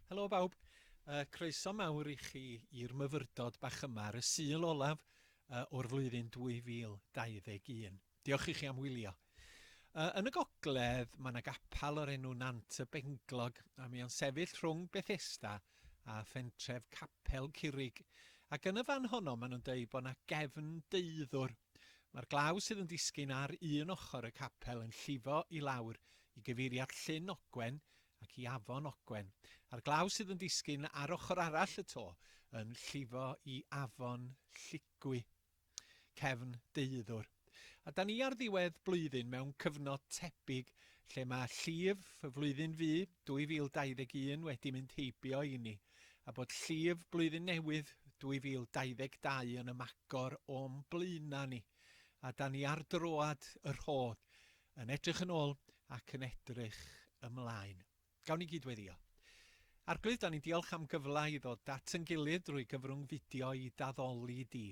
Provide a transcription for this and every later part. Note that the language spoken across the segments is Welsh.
Helo bawb, uh, croeso mawr i chi i'r myfyrdod bach yma ar y Sul olaf uh, o'r flwyddyn 2021. Diolch i chi am wylio. Uh, yn y gogledd, mae yna gapel o'r enw Nant y Benglog, a mae o'n sefyll rhwng Bethesda a phentref Capel Curig. Ac yn y fan honno, maen nhw'n dweud bod yna gefn deuddwr. Mae'r glaw sydd yn disgyn ar un ochr y capel yn llifo i lawr i gyfeiriad Llyn Ogwen ac i Afon Ogwen, a'r glaw sydd yn disgyn ar ochr arall y to yn llifo i Afon Llugwy, cefn deuddwr. A da ni ar ddiwedd blwyddyn mewn cyfnod tebyg lle mae llif y flwyddyn fu, 2021, wedi mynd heibio i ni, a bod llif blwyddyn newydd, 2022, yn ymagor o'n blaenau ni. A da ni ar droad y rhod, yn edrych yn ôl ac yn edrych ymlaen. Gawn ni gyd weddio. Arglwydd, da ni'n diolch am gyfle i ddod at yn gilydd drwy gyfrwng fideo i d'addoli di.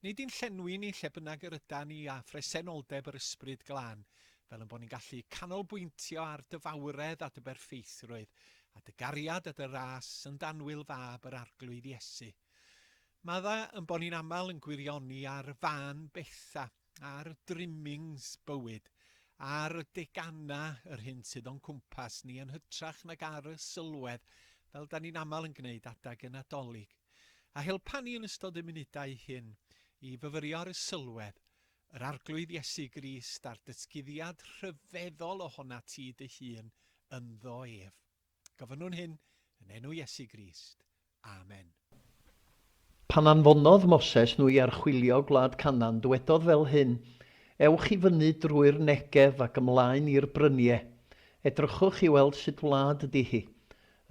Nei di'n llenwi ni lle bynnag yr ydan ni â phresenoldeb yr Ysbryd Glân, fel yn bod ni'n gallu canolbwyntio ar dy fawredd a dy berffeithrwydd, a dy gariad a dy ras yn d'annwyl Fab yr Arglwydd Iesu. Madda yn bod ni'n aml yn gwirioni ar fân bethau, ar drimmings bywyd, ar deganau yr hyn sydd o'n cwmpas ni yn hytrach nag ar y sylwedd, fel da ni'n aml yn gwneud adag y Nadolig. A helpa ni yn ystod y munudau hyn i fyfyrio ar y sylwedd, yr Arglwydd Iesu Grist a'r datguddiad rhyfeddol ohonat ti dy hun ynddo ef. Gofynnwn hyn yn enw Iesu Grist. Amen. Pan anfonodd Moses nhw i archwilio gwlad Canaan, dywedodd fel hyn, Ewch i fyny drwy'r Negef ac ymlaen i'r brynie. Edrychwch i weld sut wlad ydy hi.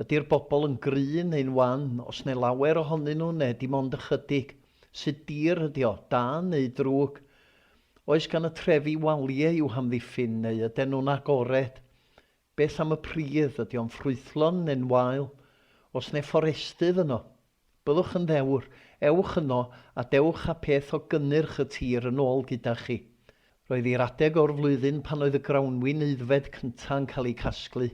Ydy'r bobl yn gry neu'n wan, oes 'ne lawer ohonyn nhw neu dim ond ychydig? Sut dir ydy o, da neu ddrwg? Oes gan y trefi walie i'w hamddiffyn neu yden nhw'n agored? Beth am y pridd, ydy o'n ffrwythlon neu'n wael? Oes 'ne fforestydd yno? Byddwch yn ddewr, ewch yno a dewch â pheth o gynnyrch y tir yn ôl gyda chi. Roedd hi'r adeg o'r flwyddyn pan oedd y grawnwin aeddfed cynta' yn cael eu casglu.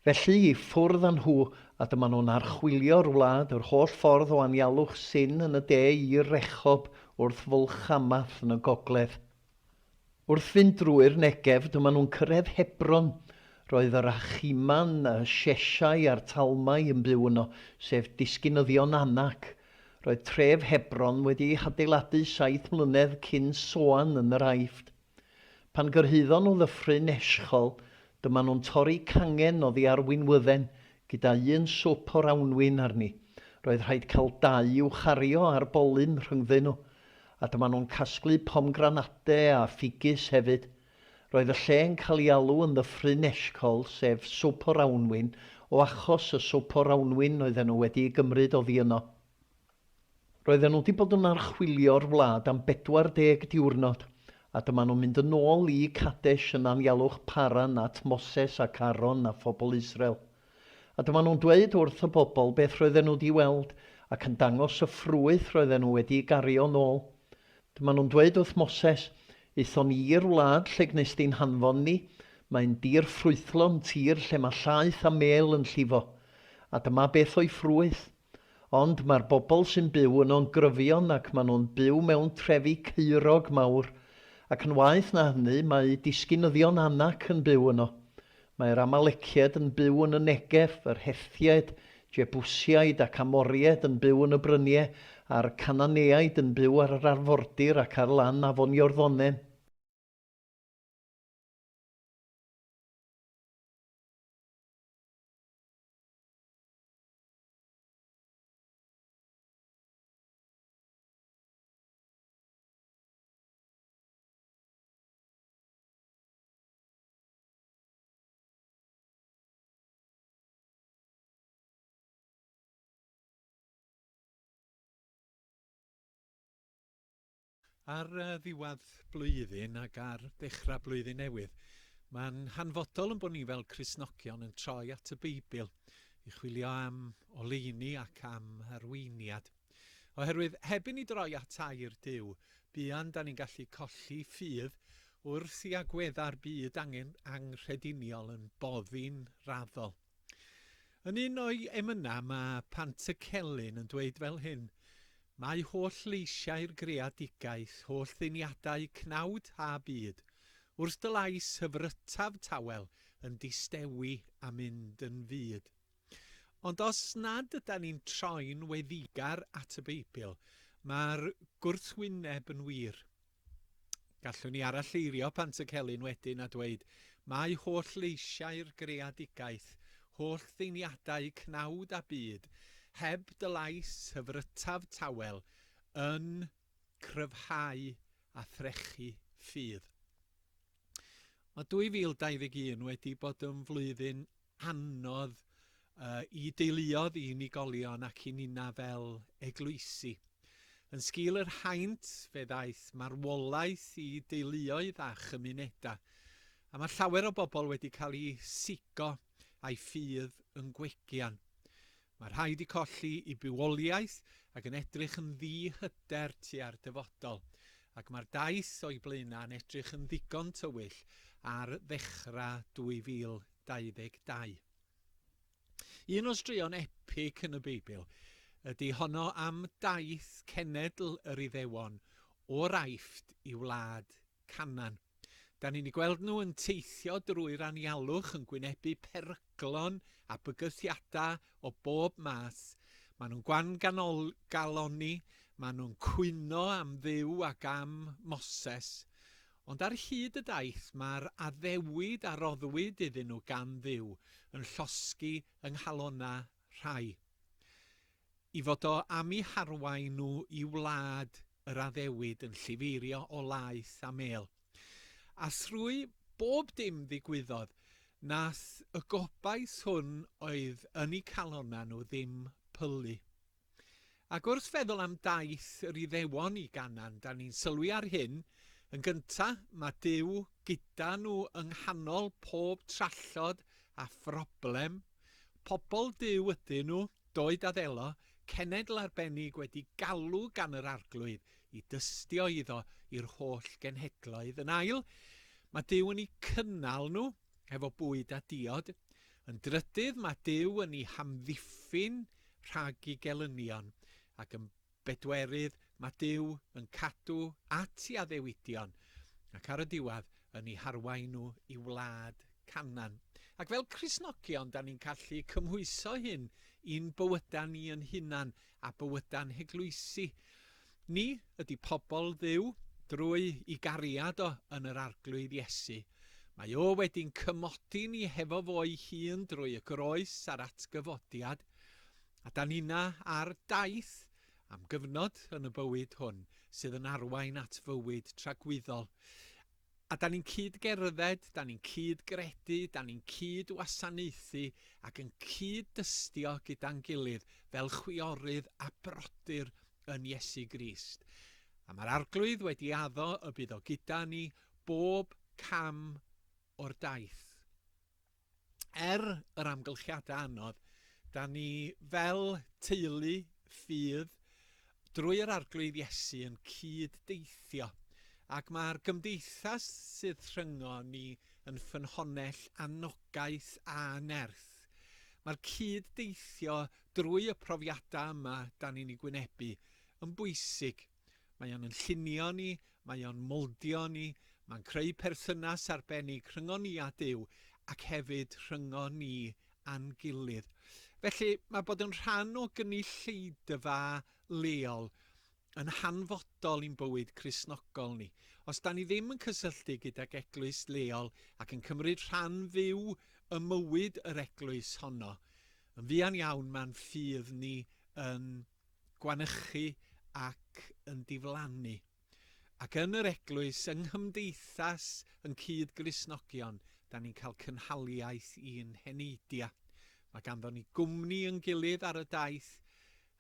Felly, i ffwrdd â nhw, a dyma nhw'n archwilio'r wlad, yr holl ffordd o anialwch Sin yn y de i Rechob wrth Fwlch Hamath yn y gogledd. Wrth fynd drwy'r Negef, dyma nhw'n cyrraedd Hebron. Roedd yr Achiman, y Sheshai a'r Talmai yn byw yno, sef disgynyddion Anac. Roedd tref Hebron wedi ei hadeiladu saith mlynedd cyn Soan yn yr Aifft. Pan gyrhaeddon nhw ddyffryn Eshcol, dyma nhw'n torri cangen oddi ar winwydden, gyda un swp o rawnwin arni. Roedd rhaid cael dau i'w chario ar bolyn rhyngddyn nhw. A dyma nhw'n casglu pomgranade a ffigys hefyd. Roedd y lle yn cael ei alw yn Ddyffryn Eshcol, sef swp o rawnwin, o achos y swp o rawnwin oedden nhw wedi ei gymryd oddi yno. Roedden nhw wedi bod yn archwilio'r wlad am 40 diwrnod, a dyma nhw'n mynd yn ôl i Kadesh yn anialwch Paran at Moses ac Aaron a phobl Israel. A dyma nhw'n dweud wrth y bobl beth roedden nhw 'di weld, ac yn dangos y ffrwyth roedden nhw wedi'i gario nôl. Dyma nhw'n dweud wrth Moses, Aethon ni i'r wlad lle gwnes di'n hanfon ni, mae'n dir ffrwythlon, tir lle mae llaeth a mêl yn llifo. A dyma beth o'i ffrwyth. Ond mae'r bobl sy'n byw yno'n gryfion ac maen nhw'n byw mewn trefi caerog mawr, ac yn waeth na hynny, mae disgynyddion Anac yn byw yno. Mae'r Amaleciaid yn byw yn y Negef, yr Hethiaid, Jebusiaid ac Amoriaid yn byw yn y bryniau, a'r Cananeaid yn byw ar yr arfordir ac ar lan Afon Iorddonen. Ar ddiwedd blwyddyn ac ar ddechrau blwyddyn newydd, mae'n hanfodol yn bod ni fel Cristnogion yn troi at y Beibl i chwilio am oleuni ac am arweiniad. Oherwydd heb i ni droi at air Duw, buan da ni'n gallu colli ffydd wrth i agweddau'r byd angen anghrediniol yn boddi'n raddol. Yn un o'i emynau mae Pantycelyn yn dweud fel hyn, Mae holl leisiau'r greadigaeth, holl ddyniadau cnawd a byd, wrth dy lais hyfrytaf tawel yn distewi a mynd yn fud. Ond os nad ydan ni'n troi'n weddigar at y Beibl, mae'r gwrthwyneb yn wir. Gallwn ni aralleirio Pantycelyn wedyn a dweud, Mae holl leisiau'r greadigaeth, holl ddeiniadau cnawd a byd, heb dy lais hyfrytaf tawel, yn cryfhau a threchu ffydd. Mae 2021 wedi bod yn flwyddyn anodd i deuluodd, i unigolion ac i ninna fel eglwysi. Yn sgil yr haint, fe ddaeth marwolaeth i deuluoedd a chymunedau, a mae llawer o bobl wedi cael eu sigo a'i ffydd yn gwegian. Mae rhai wedi colli i bywoliaeth ac yn edrych yn ddi-hyder tua'r dyfodol, ac mae'r daith o'i blaenau yn edrych yn ddigon tywyll ar ddechrau 2022. Un o straeon epig yn y Beibl ydy honno am daith cenedl yr Iddewon o'r Aifft i wlad Canaan. Da ni'n eu gweld nhw yn teithio drwy'r anialwch, yn gwynebu peryglon a bygythiadau o bob math. Maen nhw'n gwan-galonni, maen nhw'n cwyno am Dduw ac am Moses. Ond ar hyd y daith mae'r addewid a roddwyd iddyn nhw gan Dduw yn llosgi yng nghalonnau rhai. I fod o am eu harwain nhw i wlad yr addewid yn llifeirio o laeth a mêl. A thrwy bob dim ddigwyddodd, nath y gobaith hwn oedd yn eu calonnau nhw ddim pylu. Ac wrth feddwl am daith yr Iddewon i Ganaan, da ni'n sylwi ar hyn, yn gynta, mae Duw gyda nhw yng nghanol pob trallod a phroblem. Pobl Duw ydyn nhw, doed a ddelo, cenedl arbennig wedi galw gan yr Arglwydd i dystio iddo i'r holl genhedloedd. Yn ail, mae Duw yn eu cynnal nhw hefo bwyd a diod. Yn drydydd, mae Duw yn eu hamddiffyn rhag eu gelynion, ac yn bedwerydd, mae Duw yn cadw at ei addewidion, ac ar y diwedd, yn eu harwain nhw i wlad Canaan. Ac fel Cristnogion, da ni'n gallu cymhwyso hyn i'n bywydau ni yn hunan a bywydau'n heglwysi. Ni ydy pobl Dduw drwy i gariad o yn yr Arglwydd Iesu. Mae o wedi'n cymodi ni hefo fo'i hun drwy y groes a'r atgyfodiad, a da ninna ar daith am gyfnod yn y bywyd hwn sydd yn arwain at fywyd tragwyddol. A da ni'n cyd-gerdded, da ni'n cyd-gredu, da ni'n cyd-wasanaethu ac yn cyd-dystio gyda'n gilydd fel chwiorydd a brodyr yn Iesu Grist. A mae'r Arglwydd wedi addo y bydd o gyda ni bob cam o'r daith. Er yr amgylchiadau anodd, da ni fel teulu ffydd drwy yr Arglwydd Iesu yn cyd-deithio, ac mae'r gymdeithas sydd rhyngo ni yn ffynhonnell anogaeth a nerth. Mae'r cyd-deithio drwy y profiadau yma da ni'n eu gwynebu yn bwysig. Mae o'n yn llunio ni, mae o'n moldio ni, mae'n creu perthynas arbennig rhyngon ni a Duw ac hefyd rhyngon ni a'n gilydd. Felly, mae bod yn rhan o gynulleidfa leol yn hanfodol i'n bywyd Cristnogol ni. Os da ni ddim yn cysylltu gydag eglwys leol ac yn cymryd rhan fyw ym mywyd yr eglwys honno, yn fuan iawn mae'n ffydd ni yn gwanychu ac yn diflannu. Ac yn yr eglwys, yng nghymdeithas yn cyd-Gristnogion, da ni'n cael cynhaliaeth i'n heneidia. Mae ganddo ni gwmni yn gilydd ar y daith,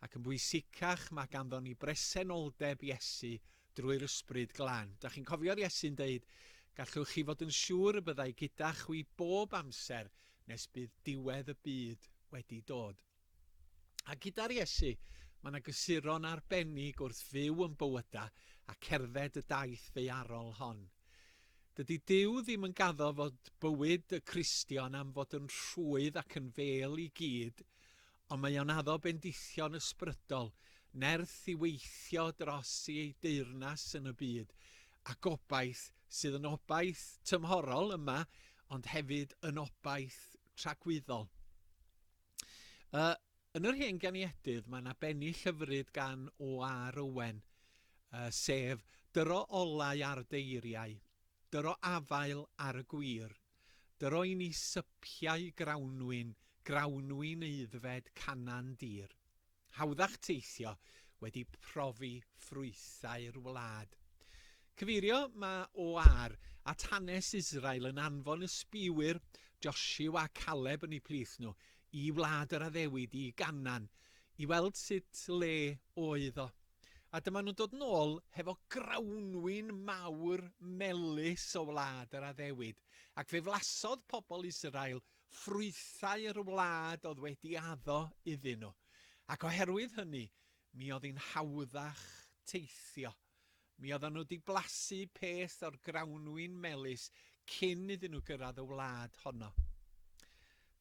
ac yn bwysicach, mae ganddo ni bresenoldeb Iesu drwy'r Ysbryd Glân. Da chi'n cofio'r Iesu'n deud, gallwch chi fod yn siŵr y byddai gyda chwi bob amser nes bydd diwedd y byd wedi dod. A gyda'r Iesu, mae yna gysuron arbennig wrth fyw yn bywydau a cerdded y daith ddaearol hon. Dydy Duw ddim yn gaddo fod bywyd y Cristion am fod yn rhwydd ac yn fêl i gyd, ond mae o'n addo bendithion ysbrydol, nerth i weithio dros i ei deyrnas yn y byd, a gobaith sydd yn obaith tymhorol yma, ond hefyd yn obaith tragwyddol. Uh, yn yr hen ganiedydd mae yna bennill hyfryd gan O.R. Owen, uh, sef Dyro olau ar deiriau, dyro afael ar y gwir, dyro i ni sypiau grawnwin, grawnwin aeddfed Canaan dir. Hawddach teithio wedi profi ffrwythau'r wlad. Cyfeirio mae OR at hanes Israel yn anfon ysbïwyr, Josiwa a Caleb yn eu plith nhw, i wlad yr addewid, i Ganaan, i weld sut le oedd o. A dyma nhw'n dod nôl hefo grawnwin mawr melys o wlad yr addewid, ac fe flasodd pobl Israel ffrwythau'r wlad oedd wedi addo iddyn nhw, ac oherwydd hynny, mi oedd hi'n hawddach teithio. Mi oedden nhw wedi blasu peth o'r grawnwin melys cyn iddyn nhw gyrraedd y wlad honno.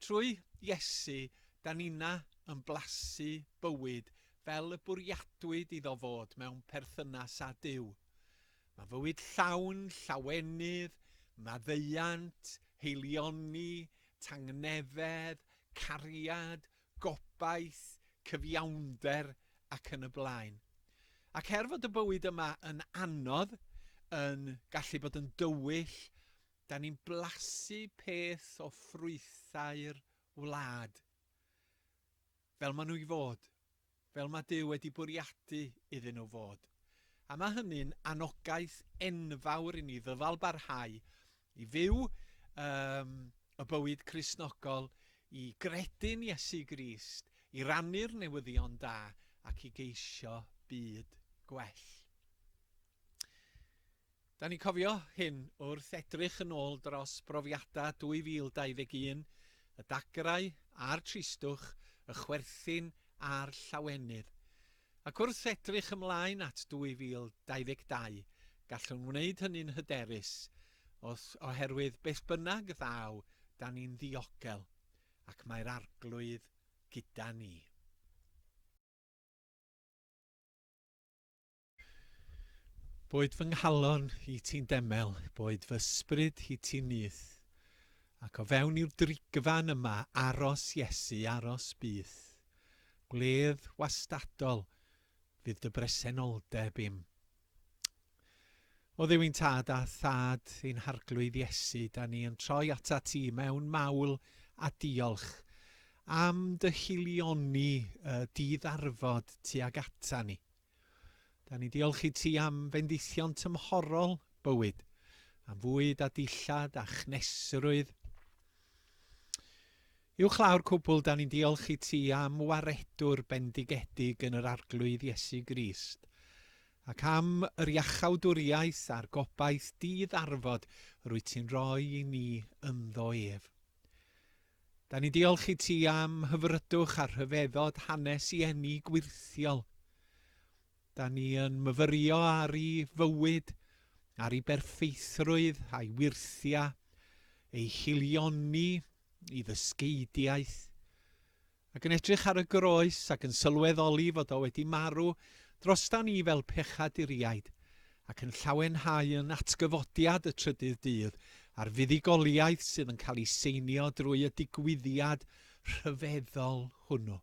Trwy Iesu, da ninna yn blasu bywyd fel y bwriadwyd iddo fod mewn perthynas â Duw. Mae fywyd llawn llawenydd, maddeuant, haelioni, tangnefedd, cariad, gobaith, cyfiawnder ac yn y blaen. Ac er fod y bywyd yma yn anodd, yn gallu bod yn dywyll, da ni'n blasu peth o ffrwythau'r wlad. Fel maen nhw i fod. Fel mae Duw wedi bwriadu iddyn nhw fod. A mae hynny'n anogaeth enfawr i ni ddyfal barhau i fyw um, y bywyd Cristnogol, i gredu'n Iesu Grist, i rannu'r newyddion da ac i geisio byd gwell. Da ni'n cofio hyn wrth edrych yn ôl dros brofiadau 2021, y dagrau a'r tristwch, y chwerthin a'r llawenydd. Ac wrth edrych ymlaen at 2022, gallwn wneud hynny'n hyderus, os, oherwydd beth bynnag ddaw, da ni'n ddiogel, ac mae'r Arglwydd gyda ni. Boed fy nghalon i ti'n demel, boed fy ysbryd i ti'n nyth, ac o fewn i'r drigfan yma aros Iesu, aros byth. Gwledd wastadol fydd dy bresenoldeb im. O Dduw ein Tad a Thad ein Harglwydd Iesu, da ni yn troi atat ti mewn mawl a diolch am dy hilioni di-ddarfod tuag ata ni. Da ni'n diolch i ti am fendithion tymhorol bywyd, am fwyd a dillad a chnesrwydd. Uwchlaw'r cwbl, da ni'n diolch i ti am waredwr bendigedig yn yr Arglwydd Iesu Grist, ac am yr iachawdwriaeth a'r gobaith di-ddarfod rwyt ti'n rhoi i ni ynddo ef. Da ni'n diolch i ti am hyfrydwch a rhyfeddod hanes i eni gwyrthiol. Da ni yn myfyrio ar ei fywyd, ar ei berffeithrwydd a'i wyrthia, ei hilioni, ei ddysgeidiaeth, ac yn edrych ar y groes ac yn sylweddoli fod o wedi marw drostan ni fel pechaduriaid, ac yn llawenhau yn atgyfodiad y trydydd dydd a'r fuddugoliaeth sydd yn cael ei seinio drwy y digwyddiad rhyfeddol hwnnw.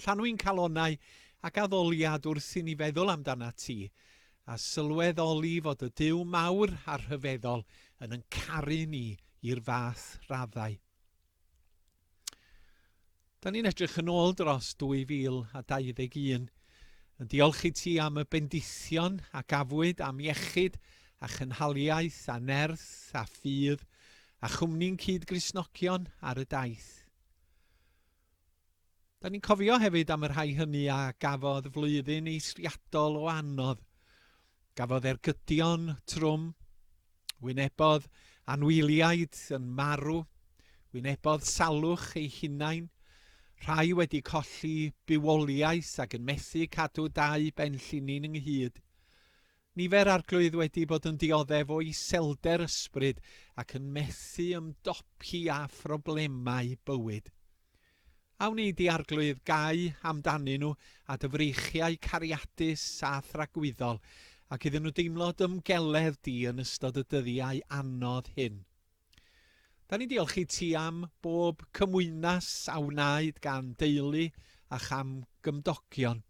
Llanw'n calonnau ac addoliad wrth i ni feddwl amdanat ti, a sylweddoli fod y Duw mawr a rhyfeddol yn yn caru ni i'r fath raddau. Da ni'n edrych yn ôl dros 2021, yn diolch i ti am y bendithion a gafwyd am iechyd a chynhaliaeth a nerth a ffydd a chwmni'n cyd-Gristnogion ar y daith. Da ni'n cofio hefyd am y rhai hynny a gafodd flwyddyn eithriadol o anodd. Gafodd ergydion trwm, wynebodd anwyliaid yn marw, wynebodd salwch eu hunain, rhai wedi colli bywoliaeth ac yn methu cadw dau ben llinyn ynghyd. Nifer Arglwydd wedi bod yn dioddef o iselder ysbryd ac yn methu ymdopi â phroblemau bywyd. A wnei di, Arglwydd, gau amdanyn nhw â dy freichiau cariadus a thragwyddol, ac iddyn nhw deimlo d'ymgeledd di yn ystod y dyddiau anodd hyn. Da ni'n diolch i ti am bob cymwynas a wnaed gan deulu a cham gymdogion,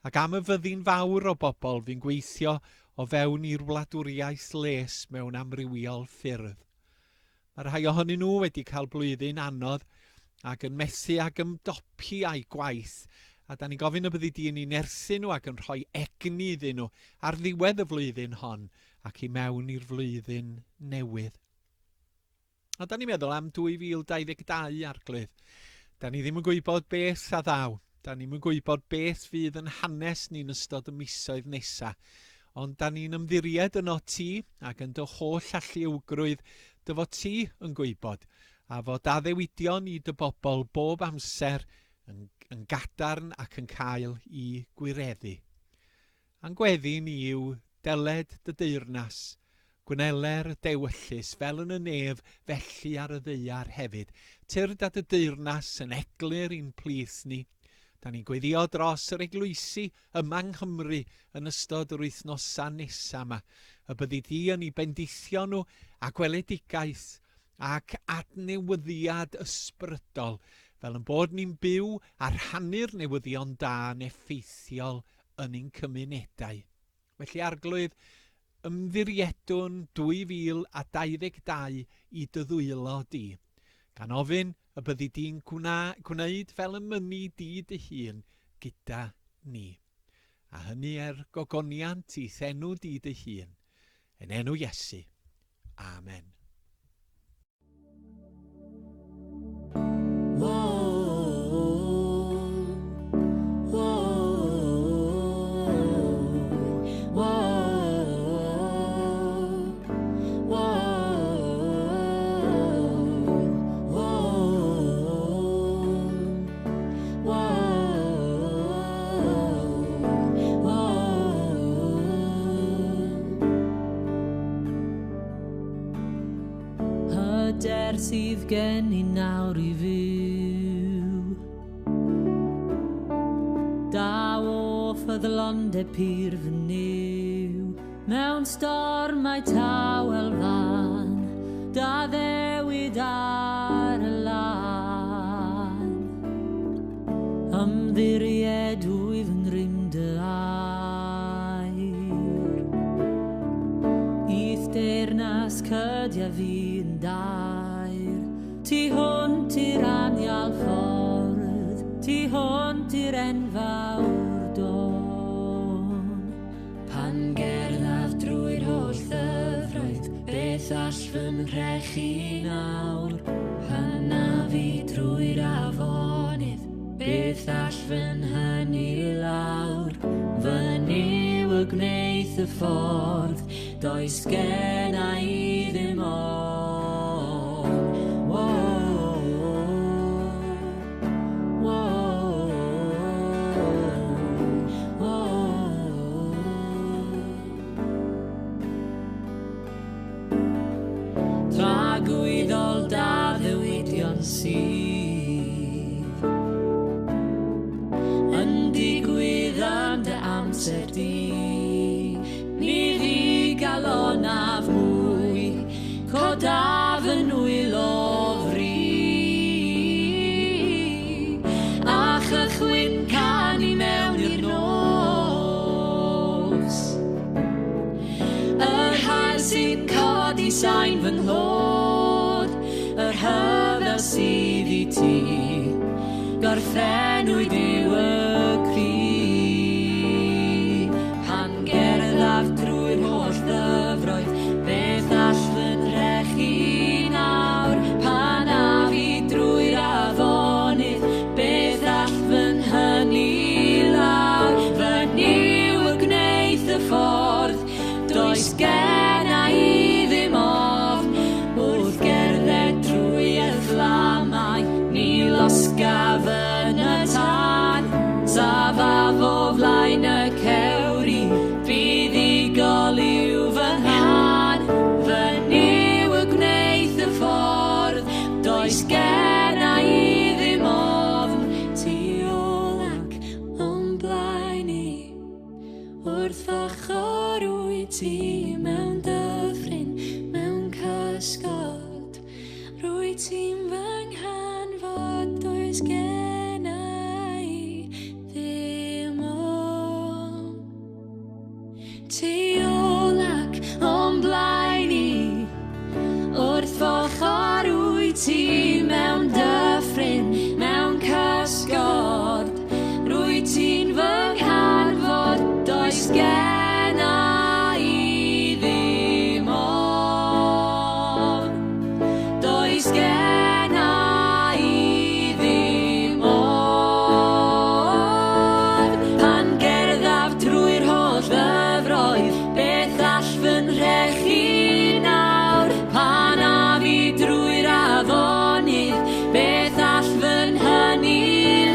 ac am y fyddin fawr o bobl fu'n gweithio o fewn i'r wladwriaeth les mewn amrywiol ffyrdd. Mae rhai ohonyn nhw wedi cael blwyddyn anodd ac yn methu ag ymdopi â'u gwaith, a da ni'n gofyn y byddi di yn eu nerthu nhw ac yn rhoi egni iddyn nhw ar ddiwedd y flwyddyn hon ac i mewn i'r flwyddyn newydd. A da ni'n meddwl am 2022, Arglwydd. Da ni ddim yn gwybod beth a ddaw. Da ni'm yn gwybod beth fydd yn hanes ni'n ystod y misoedd nesa. Ond da ni'n ymddiried yno ti ac yn dy holl alluewgrwydd dy fod ti yn gwybod, a fod addewidion i dy bobl bob amser yn, yn gadarn ac yn cael i gwireddu. A'n gweddi ni yw, Deled dy deyrnas, gwneler dy ewyllys, fel yn y nef, felly ar y ddaear hefyd. Tyrd â dy deyrnas yn eglur i'n plith ni. Da ni'n gweddïo dros yr eglwysi yma yng Nghymru yn ystod yr wythnosau nesa yma, y byddi di yn eu bendithio nhw â gweledigaeth ac adnewyddiad ysbrydol, fel yn bod ni'n byw a rhannu'r newyddion da yn effeithiol yn ein cymunedau. Felly, Arglwydd, ymddiriedwn 2022 i dy ddwylo di, gan ofyn y byddi di'n gwna, gwneud fel y mynni di dy hun gyda ni. A hynny er gogoniant i'th enw di dy hun. Yn enw Iesu. Amen. Hyder sydd gen i nawr i fyw Daw o ffyddlondeb pur fy Nuw Mewn stormau tawel fan Da ddewid ar y lan Ymddiried wyf yng ngrym dy air I'th deyrnas cydia fi'n daer Tu hwnt i'r anial ffordd, tu hwnt i'r enfawr don. Pan gerddaf drwy'r holl ddyfroedd, beth all fy nhrechu nawr? Pan af i drwy'r afonydd, beth all fy nhynnu lawr? Fy Nuw y gwneith y ffordd, does genna i ddim ofn. Whoa, whoa, whoa. Tragwyddol d'addewidion sydd yn digwydd yn dy amser di. Ni ddigalonaf mwy, codaf fy nwylo fri. A chychwyn canu mewn i'r nos. Yr haul sy'n codi sain fy nghlod, yr rhyfel sydd i ti, gorffennwyd yw y cri. Pan gerddaf drwy'r holl ddyfroedd, beth all fy nhrechu nawr? Pan af i drwy'r afonydd, beth all fy nhynnu lawr? Fy Nuw y gwneith y ffordd, does genna i ddim ofn. Wrth gerdded trwy y fflamau, ni losgaf yn y tân. ti mewn dyffryn, mewn cysgod. Rwyt ti'n fy nghanfod, does genna i ddim ofn. Tu ôl ac o'm blaen i, wrth f'ochr wyt ti mewn dyffryn, mewn cysgod. Rwyt ti'n fy nghanfod, does genna i ddim ofn. Does genna i ddim ofn. Pan gerddaf drwy'r holl ddyfroedd, beth all fy nhrechu nawr? Pan af i drwy'r afonydd, beth all fy nhynnu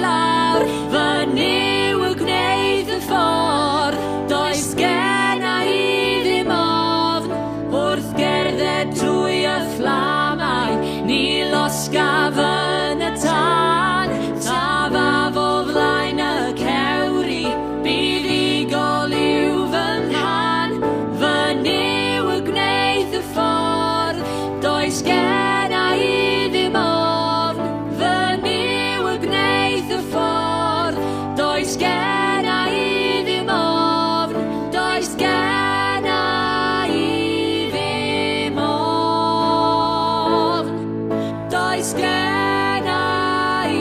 lawr? Fy Nuw y gwneud y ffordd, does genna i ddim ofn. Wrth gerdded trwy y fflamau, ni losgaf yn y tân. Safaf o flaen y cewri, buddugol yw fy nghân. Fy Nuw y gwneud y ffordd, does genna i ddim ofn. Fy Nuw y gwneud y ffordd, does genna i ddim ofn. Does genna i ddim ofn. Does genna i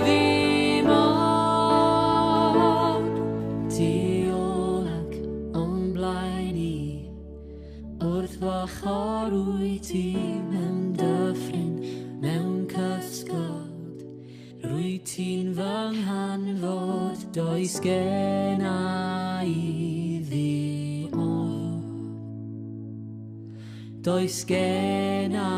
ddim ofn. Tu ôl ac o'm blaen i, wrth f'ochr wyt ti mewn dyffryn, mewn cysgod. Rwyt ti'n fy nghanfod, does genna i ddim ofn. Does genna